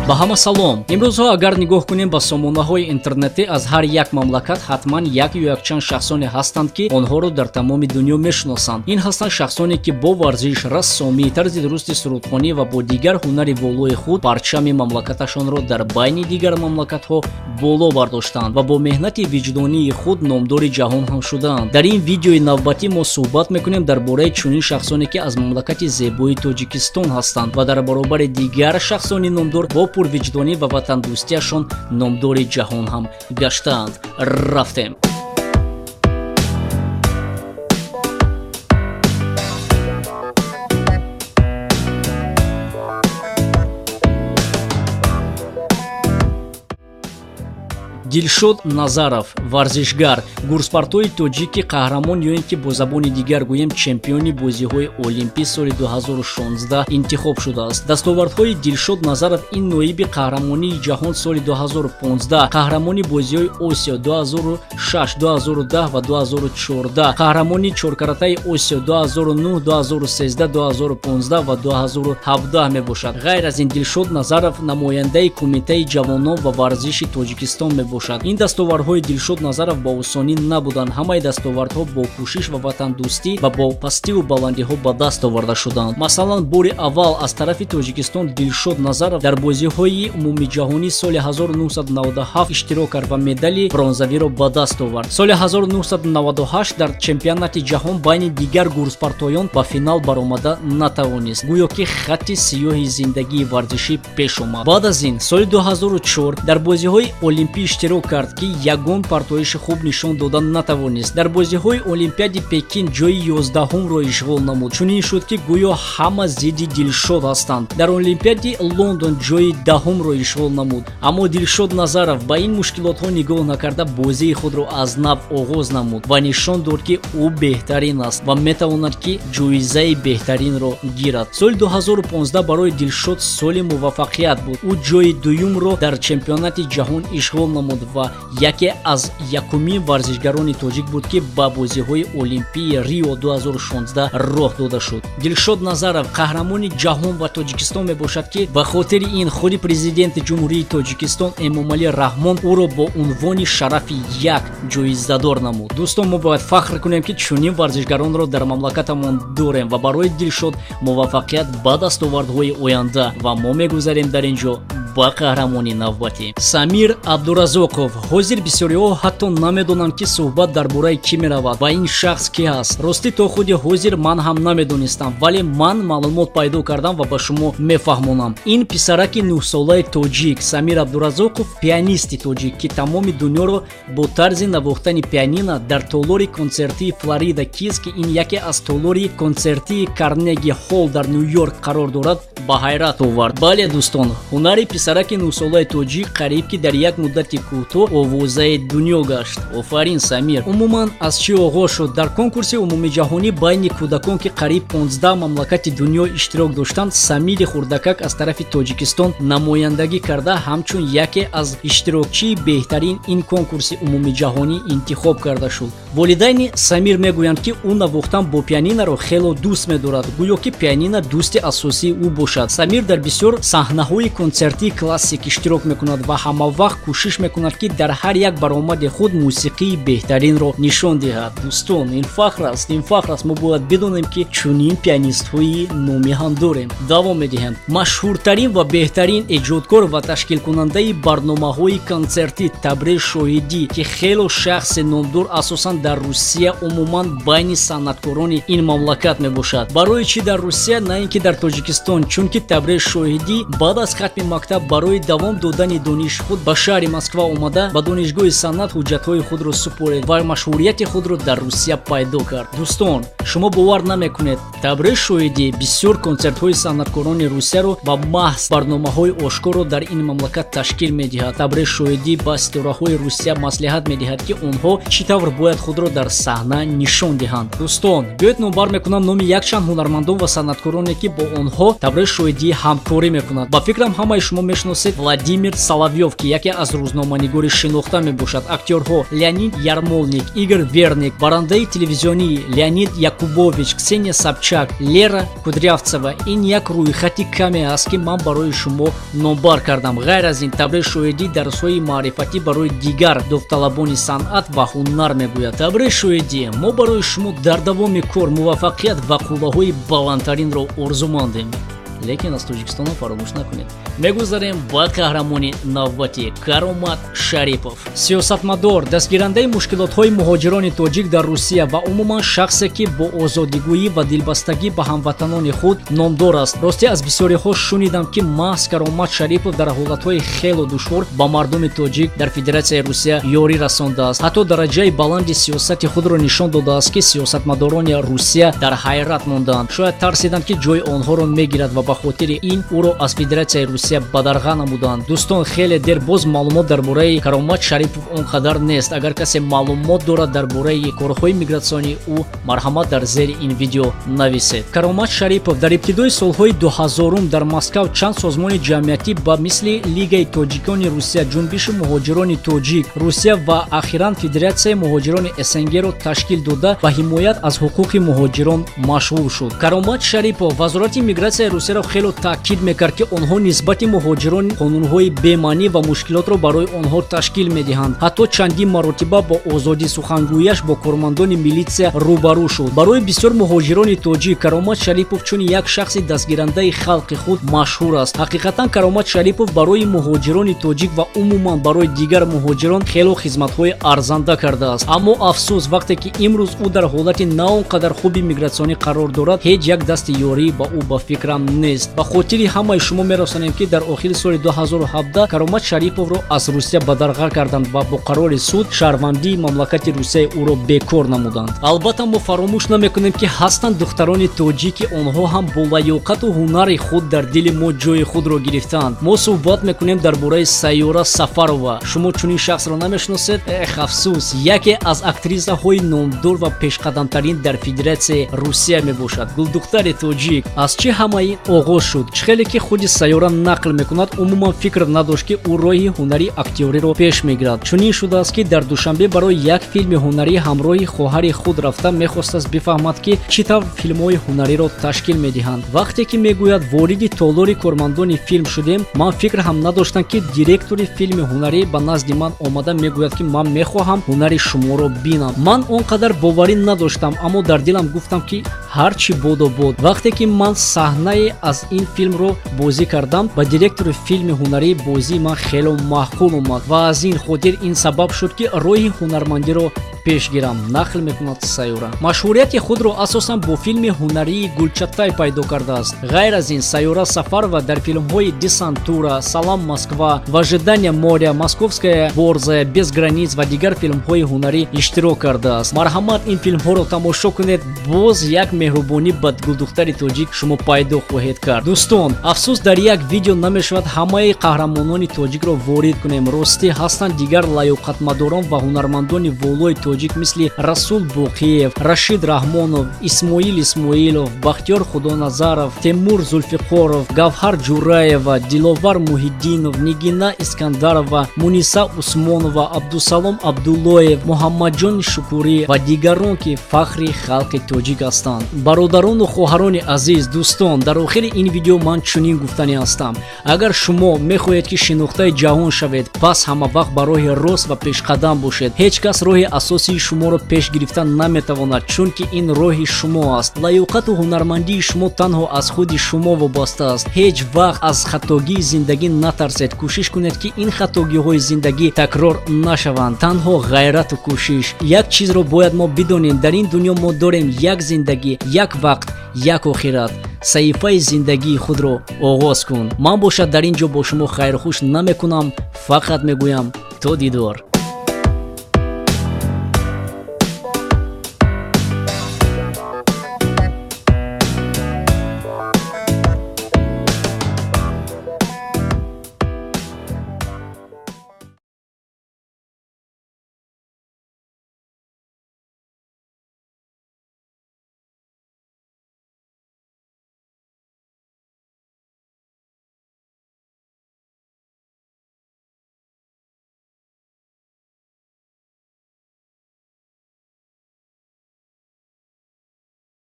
Ба ҳама салом. Имрӯзҳо агар нигоҳ кунем ба сомонаҳои интернетӣ, аз ҳар як мамлакат ҳатман як ё якчанд шахсоне ҳастанд, ки онҳоро дар тамоми дунё мешиносанд. Ин ҳастанд шахсоне, ки бо варзиш, рассомӣ, тарзи дурусти сурудхонӣ ва бо дигар ҳунари волои худ парчами мамлакаташонро дар байни дигар мамлакатҳо боло бардоштанд ва бо меҳнати виҷдонии худ номдори ҷаҳон ҳам шудаанд. Дар ин видеои навбатӣ мо суҳбат мекунем дар бораи чунин шахсоне, ки аз мамлакати зебои Тоҷикистон ҳастанд ва дар баробари дигар шахсони номдор бо пурвиҷдонӣ ва ватандӯстиашон номдори ҷаҳон ҳам гаштаанд. Рафтем. Дилшод Назаров, варзишгар, гурзпартои тоҷики қаҳрамон ё ин ки бо забони дигар гӯем чемпиони бозиҳои олимпӣ соли 2016 интихоб шудааст. Дастовардҳои Дилшод Назаров ин ноиби қаҳрамонии ҷаҳон соли 2015, қаҳрамони бозиҳои Осиё 2006, 2010 ва 2014, қаҳрамони чоркаратаи Осиё 2009, 2013, 2015 ва 2017 мебошад. Ғайр аз ин, Дилшод Назаров намояндаи Кумитаи ҷавонон ва варзиши Тоҷикистон мебошад. Ин дастовардҳои Дилшод Назаров ба осонӣ набуданд. Ҳамаи дастовардҳо бо кӯшиш ва ватандӯстӣ ва бо пастиву баландиҳо ба даст оварда шуданд. Масалан, бори аввал аз тарафи Тоҷикистон Дилшод Назаров дар бозиҳои умумиҷаҳонӣ соли 1997 иштирок кард ва медали бронзавиро ба даст овард. Соли 1998 дар чемпионати ҷаҳон байни дигар гурзпартоён ба финал баромада натавонист. Гӯё ки хатти сиёҳи зиндагии варзишӣ пеш омад. Баъд аз ин соли 2004 дар бозиҳои олимпӣ иштирок кард, ки ягон партоиши хуб нишон дода натавонист. Дар бозиҳои Олимпиади Пекин ҷои 11-умро ишғол намуд. Чунин шуд, ки гӯё ҳама зидди Дилшод ҳастанд. Дар Олимпиади Лондон ҷои 10-умро ишғол намуд. Аммо Дилшод Назаров ба ин мушкилотҳо нигоҳ накарда бозии худро аз нав оғоз намуд ва нишон дод, ки ӯ беҳтарин аст ва метавонад, ки ҷоизаи беҳтаринро гирад. Соли 2015 барои Дилшод соли муваффақият буд. Ӯ ҷои дуюмро дар чемпионати ҷаҳон ишғол намуд ва яке аз якумин варзишгарони тоҷик буд, ки ба бозиҳои олимпии Рио 2016 роҳ дода шуд. Дилшод Назаров қаҳрамони ҷаҳон ва Тоҷикистон мебошад, ки ба хотири ин худи президенти Ҷумҳурии Тоҷикистон Эмомалӣ Раҳмон ӯро бо унвони шарафи як ҷоизадор намуд. Дӯстон, мо бояд фахр кунем, ки чунин варзишгаронро дар мамлакатамон дорем ва барои Дилшод муваффақият ба дастовардҳои оянда. Ва мо мегузарем дар ин ҷо ба қаҳрамони навбатӣ Самир Абдуразоқов. Ҳозир бисёриҳо ҳатто намедонанд, ки суҳбат дар бораи кӣ меравад ва ин шахс кӣ ҳаст. Ростӣ, то худи ҳозир ман ҳам намедонистам, вале ман маълумот пайдо кардам ва ба шумо мефаҳмонам. Ин писараки 9-солаи тоҷик Самир Абдуразоқов, пианисти тоҷик, ки тамоми дунёро бо тарзи навохтани пианина дар толори консертии Флорида Киз, ки ин яке аз толори консертии Карнеги Холл дар Ню-Йорк қарор дорад, ба ҳайрат овард. Бале, дӯстон, ҳунари писараки 9-солаи тоҷик қариб ки дар як муддати кӯтоҳ овозаи дунё гашт. Офарин, Самир! Умуман, аз чӣ оғоз шуд? Дар конкурси умумиҷаҳонӣ байни кӯдакон, ки қариб 15 мамлакати дунё иштирок доштанд, Самири хурдакак аз тарафи Тоҷикистон намояндагӣ карда, ҳамчун яке аз иштирокчии беҳтарин ин конкурси умумиҷаҳонӣ интихоб карда шуд. Волидайни Самир мегӯянд, ки ӯ навохтан бо пианинаро хело дӯст медорад, гӯё ки пианина дӯсти асосии ӯ бошад. Самир дар бисёр саҳнаҳои консертии классик иштирок мекунад ва ҳамавақт кӯшиш мекунад, ки дар ҳар як баромади худ мусиқии беҳтаринро нишон диҳад. Дӯстон, ин фахр аст, ин фахр аст. Мо бояд бидонем, ки чунин пианистҳои номӣ ҳам дорем. Давом медиҳем. Машҳуртарин ва беҳтарин эҷодкор ва ташкилкунандаи барномаҳои консертӣ Табрез Шоҳидӣ, ки хело шахси номдор асосан дар Русия, умуман байни санъаткорони ин мамлакат мебошад. Барои чӣ дар Русия, на ин ки дар Тоҷикистон? Чунки Табрез Шоҳидӣ баъд аз хатми мактаб барои давом додани дониши худ ба шаҳри Москва омада, ба донишгоҳи санъат ҳуҷҷатҳои худро супорид ва машҳурияти худро дар Русия пайдо кард. Дӯстон, шумо бовар намекунед, Табрез Шоҳидӣ бисёр консертҳои санъаткорони Русияро ва маҳз барномаҳои ошкорро дар ин мамлакат ташкил медиҳад. Табрез Шоҳидӣ ба ситораҳои Русия маслиҳат медиҳад, ки онҳо чӣ тавр бояд худро дар саҳна нишон диҳанд. Дӯстон, биёед номбар мекунам номи якчанд ҳунармандон ва санъаткороне, ки бо онҳо Табрез Шоҳидӣ ҳамкорӣ мекунад. Ба фикрам, ҳамаи шумо намешиносед, Владимир Соловьев, ки яке аз рӯзноманигори шинохта мебошад. Актёрҳо Леонид Ярмолник, Игор Верник, барандаи телевизионии Леонид Якубович, Ксения Собчак, Лера Кудрявцева. Ин як рӯйхати каме аст, ки ман барои шумо номбар кардам. Ғайр аз ин, Табрез Шоҳидӣ дарсҳои маърифатӣ барои дигар довталабони санъат ва ҳунар мегӯяд. Табрез Шоҳидӣ, мо барои шумо дар давоми кор муваффақият ва қуллаҳои баландтаринро орзумандем, лекин аз Тоҷикистонро фаромӯш накунед. Мегузарем ба қаҳрамони навбатӣ, Каромат Шарипов, сиёсатмадор, дастгирандаи мушкилотҳои муҳоҷирони тоҷик дар Русия ва умуман шахсе, ки бо озодигӯӣ ва дилбастагӣ ба ҳамватанони худ номдор аст. Ростӣ, аз бисёриҳо шунидам, ки маҳз Каромат Шарипов дар ҳолатҳои хело душвор ба мардуми тоҷик дар Федератсияи Русия ёрӣ расондааст, ҳатто дараҷаи баланди сиёсати худро нишон додааст, ки сиёсатмадорони Русия дар ҳайрат мондаанд. Шояд тарсиданд, ки ҷои онҳоро мегирад ва ба хотири ин ӯро аз Федератсияи Русия бадарға намуданд. Дӯстон, хеле дер боз маълумот дар бораи Каромат Шарипов он қадар нест. Агар касе маълумот дорад дар бораи корҳои мигратсионии ӯ, марҳамат, дар зери ин видео нависед. Каромат Шарипов дар ибтидои солҳои 2000-ум дар Москав чанд созмони ҷамъиятӣ ба мисли Лигаи тоҷикони Русия, Ҷунбиши муҳоҷирони тоҷик Русия ва ахиран Федератсияи муҳоҷирони СНГ-ро ташкил дода, ба ҳимоят аз ҳуқуқи муҳоҷирон машғул шуд. Каромат Шарипов Вазорати мигратсияи Русияро хело таъкид мекард, ки онҳо нисбати муҳоҷирон қонунҳои бемаънӣ ва мушкилотро барои онҳо ташкил медиҳанд. Ҳатто чандин маротиба бо озодӣ сухангӯяш бо кормандони милитсия рӯбарӯ шуд. Барои бисёр муҳоҷирони тоҷик Каромат Шарипов чун як шахси дастгирандаи халқи худ машҳур аст. Ҳақиқатан, Каромат Шарипов барои муҳоҷирони тоҷик ва умуман барои дигар муҳоҷирон хело хизматҳои арзанда кардааст. Аммо афсӯс, вақте ки имрӯз ӯ дар ҳолати на он қадар хуби мигратсионӣ қарор дорад, ҳеҷ як дасти ёрӣ ба ӯ ба фикрам нест. Ба хотири ҳамаи шумо мерасонем, ки дар охири соли 2017 Каромат Шариповро аз Русия бадарға карданд ва бо қарори суд шаҳрвандии мамлакати Русияи ӯро бекор намуданд. Албатта, мо фаромӯш намекунем, ки ҳастанд духтарони тоҷик, ки онҳо ҳам бо лаёқату ҳунари худ дар дили мо ҷои худро гирифтаанд. Мо суҳбат мекунем дар бораи Сайёра Сафарова. Шумо чунин шахсро намешиносед? Эх, афсӯс, яке аз актрисаҳои номдор ва пешқадамтарин дар Федератсияи Русия мебошад, гулдухтари тоҷик. Аз чӣ ҳамаи ин оғоз шуд? Чӣ хеле ки худи Сайёра нақл мекунад, умуман фикр надошт, ки ӯ роҳи ҳунарии актёриро пеш мегирад. Чунин шудааст, ки дар Душанбе барои як филми ҳунарӣ ҳамроҳи хоҳари худ рафта, мехостааст бифаҳмад, ки чӣ тавр филмҳои ҳунариро ташкил медиҳанд. Вақте ки, мегӯяд, вориди толори кормандони филм шудем, ман фикр ҳам надоштам, ки директори филми ҳунарӣ ба назди ман омада мегӯяд, ки ман мехоҳам ҳунари шуморо бинам. Ман он қадар боварӣ надоштам, аммо дар дилам гуфтам, ки ҳар чӣ бодо бод. Вақте ки ман саҳнае аз ин филмро бозӣ кардам, ба директори филми ҳунарӣ бозии ман хело маъқул омад ва аз ин хотир ин сабаб шуд, ки роҳи ҳунармандиро пеш гирам, нақл мекунад Сайёра. Машҳурияти худро асосан бо филми ҳунарии «Гулчатай» пайдо кардааст. Ғайр аз ин, Сайёра Сафарова дар филмҳои «Десантура», «Салам, Москва», «В ожидании моря», «Московская борзая», «Без границ» ва дигар филмҳои ҳунарӣ иштирок кардааст. Марҳамат, ин филмҳоро тамошо кунед, боз як меҳрубонӣ ба гулдухтари тоҷик шумо пайдо хоҳед кард. Дӯстон, афсӯс, дар як видео намешавад ҳамаи қаҳрамонони тоҷикро ворид кунем. Ростӣ, ҳастанд дигар лаёқатмадорон ва ҳунармандони волои тоҷик, мисли Расул Боқиев, Рашид Раҳмонов, Исмоил Исмоилов, Бахтиёр Худоназаров, Темур Зулфиқоров, Гавҳар Ҷураева, Диловар Муҳиддинов, Нигина Искандарова, Муниса Усмонова, Абдусалом Абдуллоев, Муҳаммадҷони Шукурӣ ва дигарон, ки фахри халқи тоҷик ҳастанд. Бародарону хоҳарони азиз, дӯстон, дар охири ин видео ман чунин гуфтанӣ ҳастам: агар шумо мехоҳед, ки шинохтаи ҷаҳон шавед, пас ҳама вақт ба роҳи рост ва пешқадам бошед. Ҳеҷ кас роҳи асосии шуморо пеш гирифтан наметавонад, чунки ин роҳи шумо аст. Лаёқату ҳунармандии шумо танҳо аз худи шумо вобаста аст. Ҳеҷ вақт аз хатогии зиндагӣ натарсед, кӯшиш кунед, ки ин хатогиҳои зиндагӣ такрор нашаванд. Танҳо ғайрату кӯшиш. Як чизро бояд мо бидонем: дар ин дунё мо дорем як зиндагӣ, як вақт, як охират. Саҳифаи зиндагии худро оғоз кун. Ман бошад дар ин ҷо бо шумо хайрхуш намекунам, фақат мегӯям: то дидор.